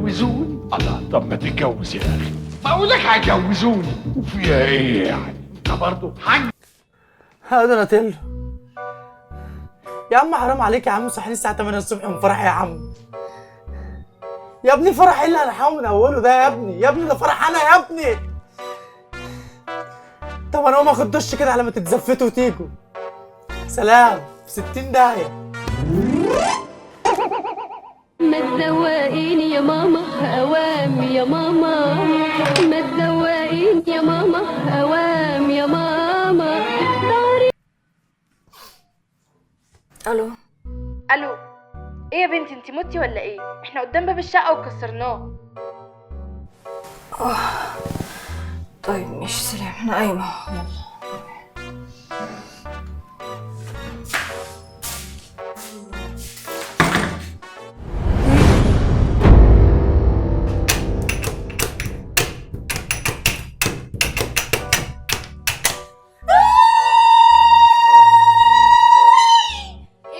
هيجوزوني. الله، طب ما تتجوز يا اخي، بقول لك هيجوزوني وفيها ايه يعني؟ انت برضه حاج يا دوناتيلو يا عم، حرام عليك يا عم، صحيني الساعة 8 الصبح من فرح يا عم. يا ابني فرح ايه اللي هنحاول من اوله ده يا ابني؟ يا ابني ده فرح انا يا ابني. طب انا اقوم اخد دش كده على ما تتزفتوا وتيجوا. سلام، في 60 داهية. ما تزوقيني يا ماما اوام يا ماما، ما تزوقيني يا ماما اوام يا ماما. الو الو، ايه يا بنتي انتي متي ولا ايه؟ احنا قدام باب الشقة وكسرناه. طيب ماشي، سلام، انا قايمة. يلا.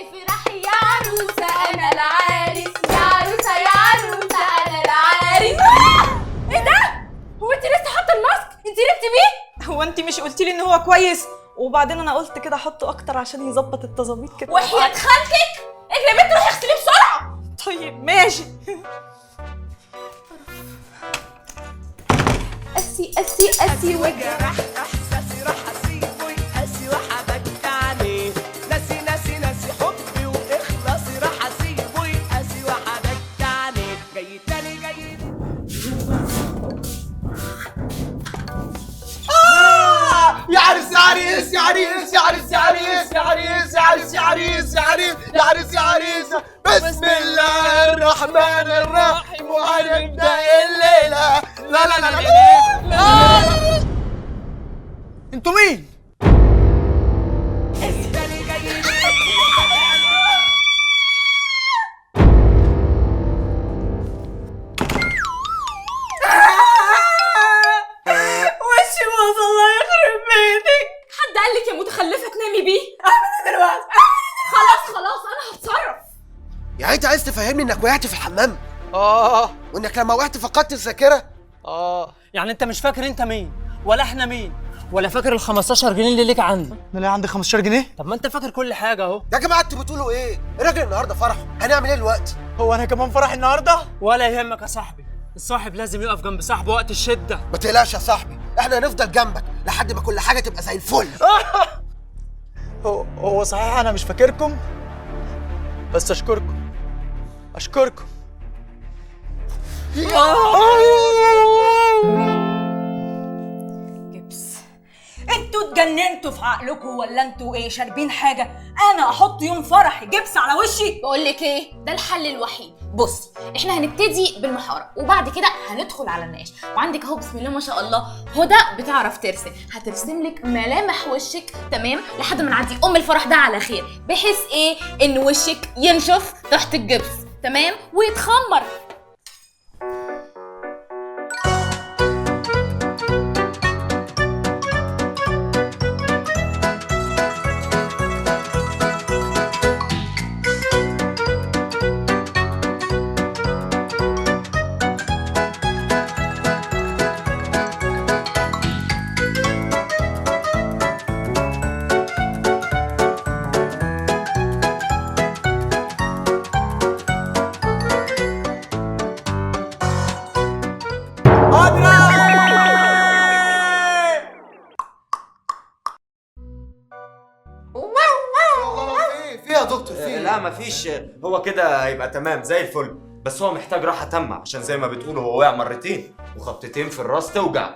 افرحي يا عروسه انا العريس، يا عروسه يا عروسه انا العريس. ايه ده؟ هو انتي لسه حاطه ال mask؟ انتي ربتي بيه؟ هو انت مش قلتي لي ان هو كويس؟ وبعدين انا قلت كده احطه اكتر عشان يظبط التظابيط كده. وحياة خالتك اجري يا بنت، روحي اغسليه بسرعة. طيب ماشي. قسي قسي قسي وجع احساسي راح اسيبه يقاسي وحبكت عليه، ناسي ناسي ناسي حبي واخلاصي راح اسيبه يقاسي وحبكت عليه، جاي تاني جاي. يا عريس يا عريس يا عريس يا عريس يا عريس يا عريس يا عريس يا عريس يا عريس يا عريس يا عريس. بسم الله الرحمن الرحيم وهنبدأ الليلة. لا لا لا لا لا. انتوا مين؟ وشي باظ، الله يخرب بيتك. حد قال لك يا متخلفة تنامي بيه؟ اعمل دلوقتي. خلاص خلاص انا هتصرف. يعني انت عايز تفهمني انك وقعت في الحمام؟ اه. وانك لما وقعت فقدت الذاكرة؟ اه. يعني انت مش فاكر انت مين ولا احنا مين ولا فاكر ال 15 جنيه اللي ليك عندي؟ انا ليه عندي 15 جنيه؟ طب ما انت فاكر كل حاجة اهو. يا جماعة انتوا بتقولوا ايه؟ الراجل النهارده فرحه، هنعمل ايه دلوقتي؟ هو انا كمان فرح النهارده؟ ولا يهمك يا صاحبي، الصاحب لازم يقف جنب صاحبه وقت الشدة. ما تقلقش يا صاحبي، احنا هنفضل جنبك لحد ما كل حاجة تبقى زي الفل. هو صحيح انا مش فاكركم، بس اشكركم اشكركم. جبس، انتوا اتجننتوا في عقلكم ولا انتوا ايه؟ شاربين حاجة؟ انا احط يوم فرحي جبس على وشي؟ بقول لك ايه، ده الحل الوحيد. بصي احنا هنبتدي بالمحاره وبعد كده هندخل على النقاش، وعندك اهو بسم الله ما شاء الله هدى بتعرف ترسم، هترسم لك ملامح وشك تمام لحد ما نعدي ام الفرح ده على خير، بحيث ايه ان وشك ينشف تحت الجبس تمام ويتخمر. في يا دكتور في؟ لا مفيش، هو كده هيبقى تمام زي الفل، بس هو محتاج راحة تامة عشان زي ما بتقولوا هو وقع مرتين وخبطتين في الراس توجع.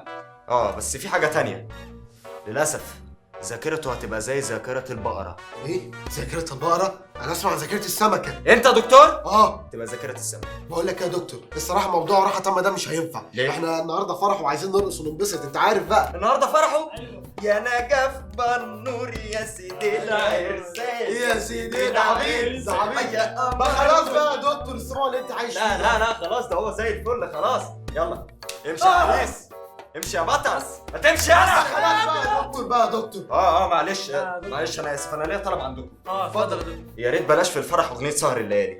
بس في حاجة تانية، للأسف ذاكرته هتبقى زي ذاكرة البقرة. ايه؟ ذاكرة البقرة؟ أنا أسمع عن ذاكرة السمكة. أنت يا دكتور؟ اه تبقى ذاكرة السمكة. بقول لك يا دكتور، الصراحة موضوع راحة تامة ده مش هينفع. ليه؟ احنا النهارده فرح وعايزين نرقص وننبسط، أنت عارف بقى. النهارده فرحه؟ يا نجف بنور يا سيدي العرسان يا سيدي العبيد العبيد. ما خلاص بقى يا دكتور، الصراع اللي أنت عايش فيه. لا لا لا خلاص، ده هو زي الفل خلاص. يلا امشي يا عريس، امشي يا بطل، ما تمشي انا. خلاص بقى يا دكتور بقى يا دكتور. معلش معلش انا اسف، انا ليا طلب عندكم. اتفضل يا دكتور. يا ريت بلاش في الفرح اغنية سهر الليالي.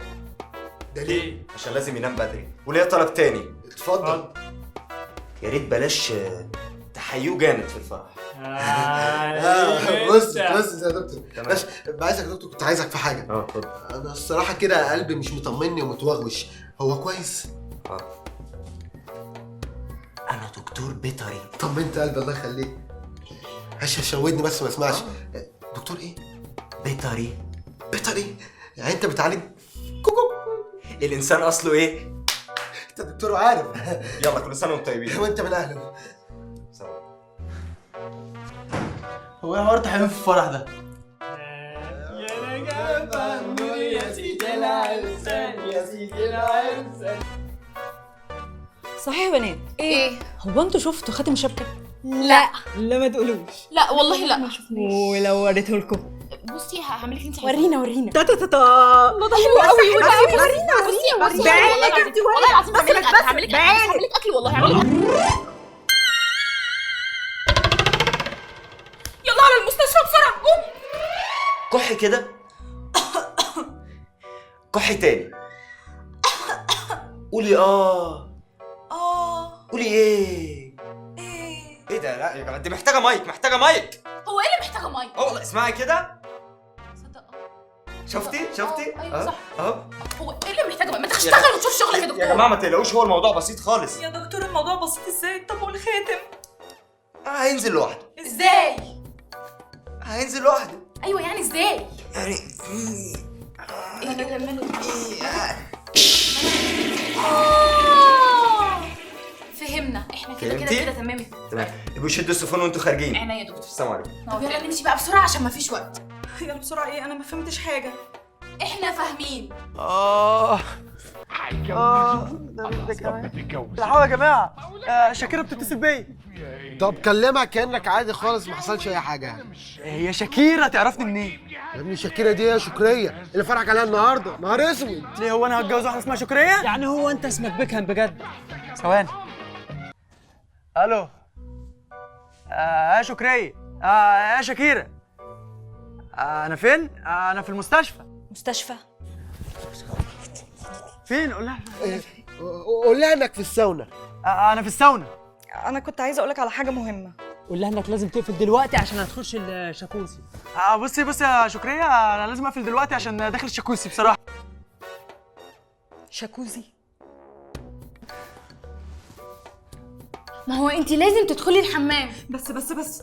ده ليه؟ عشان لازم ينام بدري. وليا طلب تاني. اتفضل. يا ريت بلاش تحيوه جامد في الفرح. بص بص يا دكتور، بس عايزك يا دكتور، كنت عايزك في حاجة. اتفضل. انا الصراحة كده قلبي مش مطمني ومتوغوش. هو كويس؟ انا دكتور بيطري. طمنت قلبي الله يخليك. هشودني بس ما اسمعش. دكتور ايه؟ بيطري. بيطري؟ يعني انت بتعالج كوكو؟ الانسان اصله ايه؟ انت دكتور وعارف. يلا كل سنة وانتم طيبين. وانت من اهله. هو ايه حوار تحيون في الفرح ده؟ يا نجاة النور يا سيدي العرسان، يا سيدي العرسان. صحيح يا بنات؟ ايه؟ هو انتوا شفتوا خاتم شبكة؟ لا لا ما تقولوش. لا والله لا ما شفناش. ولو وريته لكم؟ بصي هعمل لك انت عايزاه. ورينا ورينا. تا تا تا الله ده حلو قوي. ورينا ورينا. بصي والله العظيم هعمل لك اكل، والله هعمل لك اكل. يلا على المستشفى بسرعة، قوم. كحي كده. كحي تاني. قولي اه. قولي ايه؟ ايه ده؟ لا يا جماعة انت محتاجه مايك، محتاجه مايك. هو ايه اللي محتاجه مايك؟ والله اسمعي كده. صدق. شفتي؟ شفتي؟ ايوه صح. اهو. هو ايه اللي محتاجه مايك؟ ما تشتغل وتشوف شغلك يا دكتور. يا جماعة ما تقلقوش، هو الموضوع بسيط خالص. يا دكتور الموضوع بسيط ازاي؟ طب والخاتم؟ هينزل لوحده. ازاي؟ هينزل لوحده. ايوه يعني ازاي؟ يعني ايه ماله؟ فهمنا احنا كده كده كده تمام. تمام. يبقوا شدوا السفن وانتوا خارجين. عينيا يا دكتور. السلام عليكم. طب يلا نمشي بقى بسرعة عشان مفيش وقت. يلا بسرعة. ايه انا ما فهمتش حاجة. احنا فاهمين. ده كمان. الحقوا يا جماعة، شاكيرا بتتصل بيا. طب كلمها كانك عادي خالص، ما حصلش اي حاجة. هي شاكيرا تعرفني منين؟ يا ابني شاكيرا دي يا شكريه اللي فرحك عليها النهارده، نهار اسود. ليه هو انا هتجوز واحدة اسمها شكريه؟ يعني هو انت اسمك بيكهام بجد؟ ثواني. الو. يا شكريه، يا شاكيرا، انا فين؟ انا في المستشفى. مستشفى؟ فين؟ قول لها. قول لها انك في الساونا. انا في الساونا. انا كنت عايزه اقولك على حاجة مهمة. قول لها انك لازم تقفل دلوقتي عشان هتخش الشاكوزي. بصي بصي يا شكريه، انا لازم اقفل دلوقتي عشان داخل الشاكوزي بصراحة. شاكوزي؟ ما هو انت لازم تدخلي الحمام. بس بس بس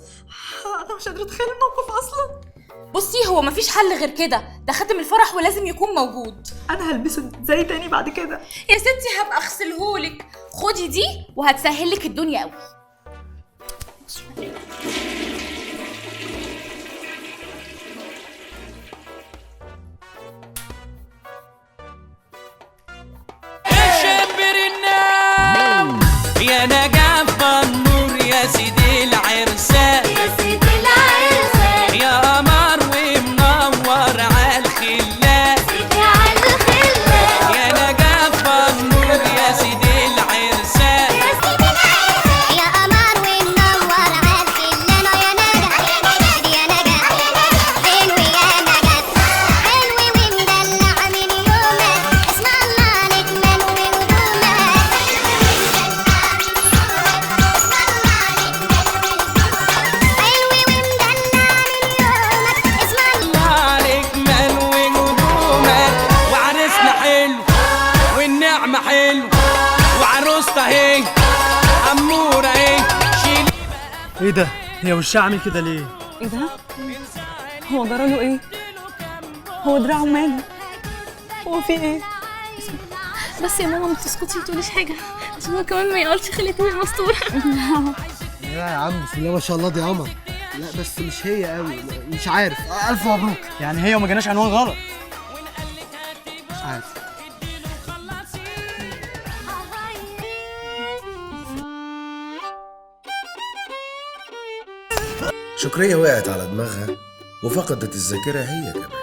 انا مش قادرة اتخيل الموقف اصلا. بصي هو مفيش حل غير كده، ده خاتم الفرح ولازم يكون موجود. انا هلبسه ازاي تاني بعد كده؟ يا ستي هبقى اغسلهولك. خدي دي وهتسهلك الدنيا قوي. يا نجاة النور يا سيدي العرسان، يا سيدي العرسان، يا قمر ومنور عالخلان، سيدي عالخلان، يا نجاة النور يا سيدي العرسان، يا سيدي العرسان، يا قمر ومنور عالخلان، يا نجاة يا نجاة حلو يا نجاة، حلو ومدلع من يومك، اسم الله عليك ملوي هدومك، عليك ملوي هدومك، وعرسنا حلو والنعمة حلو وعروستا اهي أمورة اهي. شيلي. ايه ده؟ هي وشها عامل كده ليه؟ ايه ده؟ هو جراله ايه؟ هو دراعه ماله؟ هو في ايه؟ بس يا ماما ما تسكتي ما تقوليش حاجة عشان هو كمان ما يقولش خليتني مستورة. لا يا عم بسم الله ما شاء الله دي قمر. لا بس مش هي قوي، مش عارف. الف مبروك. يعني هي وما جالناش عنوان غلط. مش عارف. شكرية وقعت على دماغها وفقدت الذاكرة هي كمان.